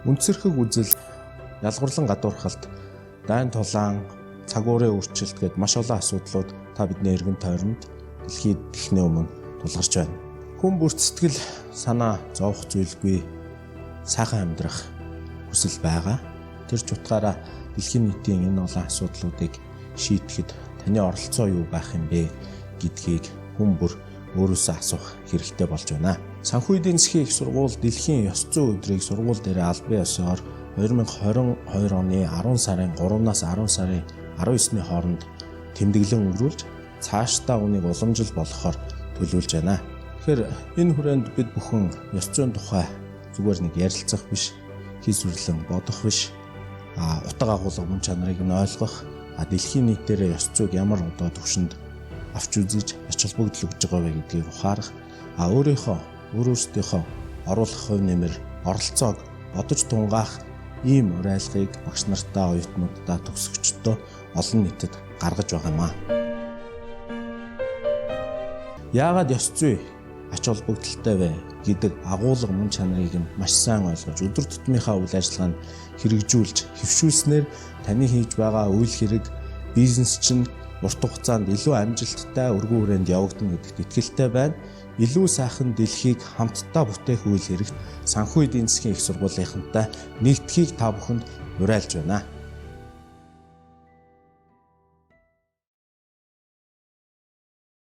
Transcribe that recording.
Үнсэрхэг үзэл, ялгуурлан гадуурхалт, дайн тулаан, цаг уурын өөрчлөлт гээд маш олон асуудлууд та бидний эргэн тойронд дэлхийд дэлхний өмнө тулгарч байна. Хүн бүрт сэтгэл санаа зовох зүйлгүй сайхан амьдрах хүсэл байгаа. Тэр ч утгаараа дэлхийн нийтийн энэ олон асуудлуудыг шийдэхэд таны оролцоо юу байх юм бэ гэдгийг хүн бүр өөрөөсөө асуух хэрэгтэй болж байна. Санхүү эдийн засгийн их сургууль дэлхийн ёс зүйн өдрийг сургууль дээр албан ёсоор 2022 оны 10 сарын 3-наас 10 сарын 19-ний хооронд тэмдэглэн өнгөрүүлж цаашдаа үүнийг уламжлал болгохоор төлөвлөж байна. Тэгэхээр энэ хүрээнд бид бүхэн ёс зүйн тухай зүгээр нэг ярилцах биш, хийсвэрлэн бодох биш, утга агуулга мөн чанарыг нь ойлгох, дэлхийн нийтээрээ ёс зүйг ямар одоо түвшинд авч үзэж ач холбогдол өгж байгаа вэ гэдгийг ухаарах, өөрийнхөө өөр өөрсдийнхөө оруулах хувь нэмэр оролцоог бодож тунгаах ийм уриалгыг багш нартаа, оюутнууддаа, төгсөгчдөө олон нийтэд гаргаж байгаа юм аа. Яагаад ёс зүй ач холбогдолтой вэ гэдэг агуулга мөн чанарыг нь маш сайн ойлгож өдөр тутмынхаа үйл ажиллагаанд хэрэгжүүлж хэвшүүлснээр таны хийж байгаа үйл хэрэг бизнес чинь урт хугацаанд илүү амжилттай өргөн хүрээнд явагдана гэдэгт итгэлтэй байна. Илүү сайхан дэлхийг хамтдаа бүтээх үйл хэрэгт санхүү эдийн засгийн их сургуулийнхантай нэгдэхийг та бүхэнд уриалж байна.